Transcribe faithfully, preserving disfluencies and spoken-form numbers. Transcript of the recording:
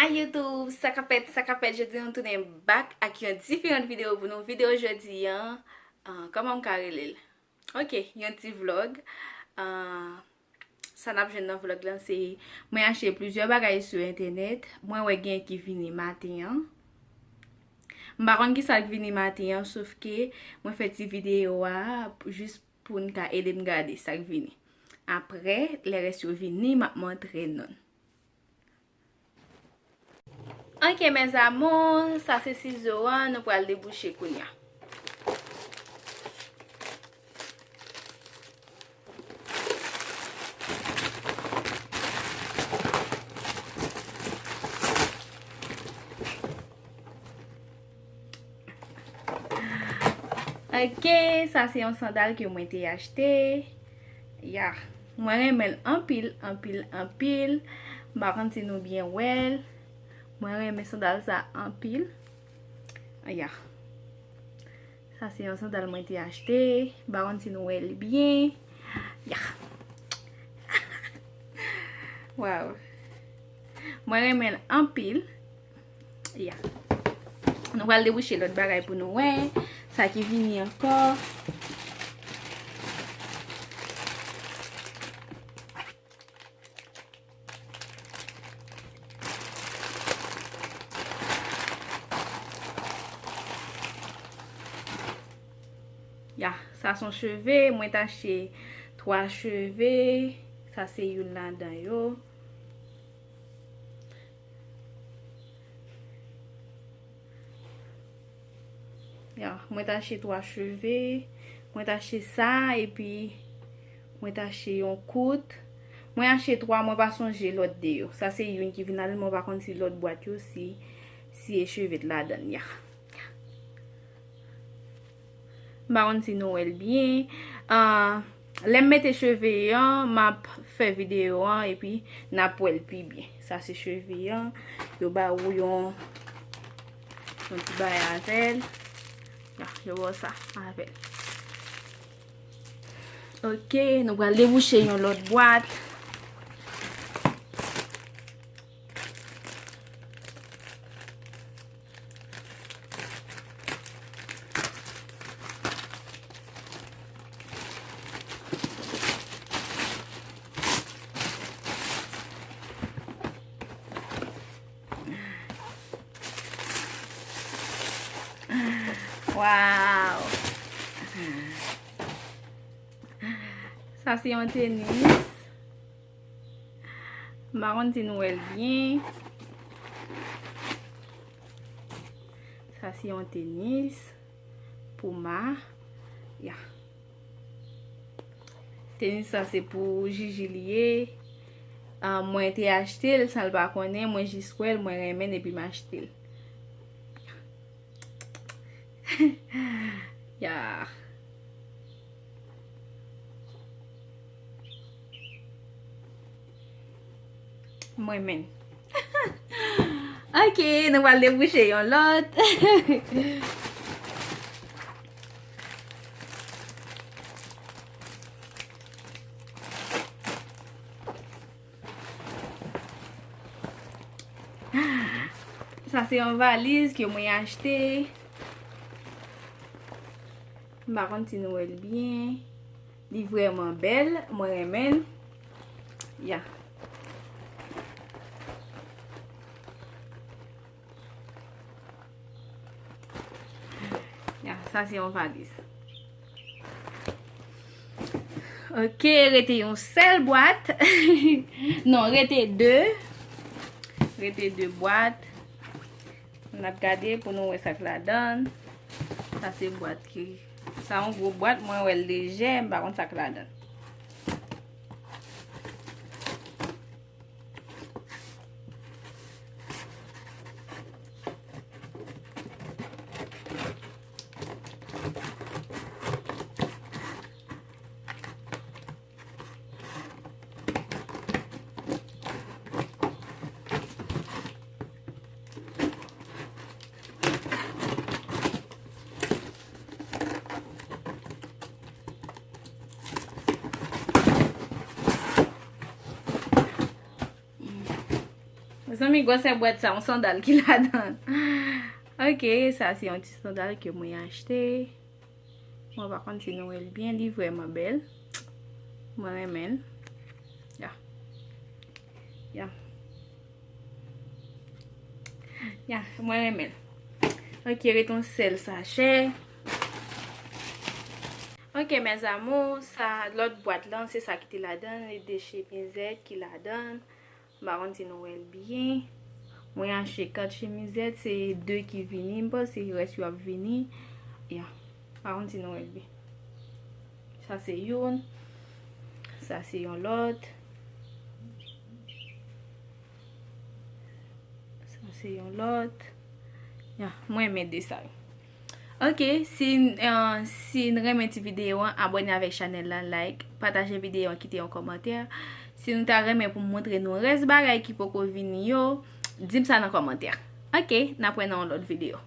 Hi YouTube, sa k ap fèt, sa k ap fèt, jodi nou tounen back ak yon diferan videyo pou nou. Videyo jodi an, ah, kòman m ka rele l? Ok, yon ti vlog. Ah, sa n ap jwenn nan vlog lan se, mwen achte plizyè bagay sou entènèt. Mwen wè gen ki vini maten an. M pa konn ki sa k vini maten an, sof ke mwen fè ti videyo a jis pou n ka ede n gade sa k vini. Apre, lè rès yo vini, m ap montre nou. Ok, mes amours, sa se sizo an, nou pral debouche kounye a. Ok, sa se yon sandal ke mwen te achte. Ya, mwen renmen l anpil, anpil, anpil. M pa konn si nou byen wè l. Mwen renmen sandal sa anpil. Ya. Sa se yon sandal mwen te achte. M pa konn si nou wè l byen. Ya. Waw. Mwen renmen l anpil. Ya. Nou pral debouche lòt bagay pou nou wè sa ki vini ankò. Ya, sa se yon cheve, mwen t achte twa cheve, sa se youn ladan yo. Ya, mwen t achte twa cheve. Mwen t achte sa, epi mwen t achte yon kout. Mwen achte twa, mwen pa sonje lòt de yo. Sa se youn ki vin ladan, mwen pa konn si lòt bwat yo, si, si e cheve t ladan, ya. M pa konn si nou wè l byen. Ah, lè m mete cheve an, m ap fè videyo an, epi n ap wè l pi byen. Sa se cheve an. Yo ba ou yon, yon ti bagay avè l. Ya, yo ba w sa avè l. Ok, nou pral debouche yon lòt bwat. Waw! Sa se yon tenis. M pa konn si nou wè l byen. Sa se yon tenis Puma. Ya. Tenis sa se pou Jiji li ye. Ah, mwen te achte l san l pa konnen, mwen jis wè l, mwen renmen l epi m achte l. Ya. Mwen menm. Ok, nou pral debouche yon lòt. Sa se yon valiz ke mwen achte. M pa konn si nou wè l byen. Li vrèman bèl, mwen renmen l. Ya. Ya, sa se yon valiz. Ok, rete yon sèl bwat. Non, rete de. Rete de bwat. N ap gade pou nou wè sa k ladan. Sa se bwat ki, sa yon gwo bwat, mwen wè l lejè, m pa konn sa k ladan. Zanmi, gwosè bwat sa, yon sandal ki ladan. Ok, sa se yon ti sandal ke mwen achte. Mwen pa konn si nou wè l byen, li vrèman bèl. Mwen renmen l. Ya. Ya. Ya, mwen renmen l. Ok, ret yon sèl sachè. Ok, mes amours, sa lòt bwat lan, se sa ki te ladan, e de chemizèt ki ladan. M pa konn si nou wè l byen. Mwen achte kat chemizèt, se de ki vini, m panse rès yo ap vini. Ya, m pa konn si nou wè l byen. Sa se youn. Sa se yon lòt. Sa se yon lòt. Ya, mwen renmen de sa yo. Ok, si, uh, si n renmen ti videyo an, abòne avèk chanèl la, like, pataje videyo an, kite yon kòmantè. Si nou ta renmen pou m montre nou rès bagay ki poko vini yo, di m sa nan kòmantè. Ok, n ap wè nan yon lòt videyo.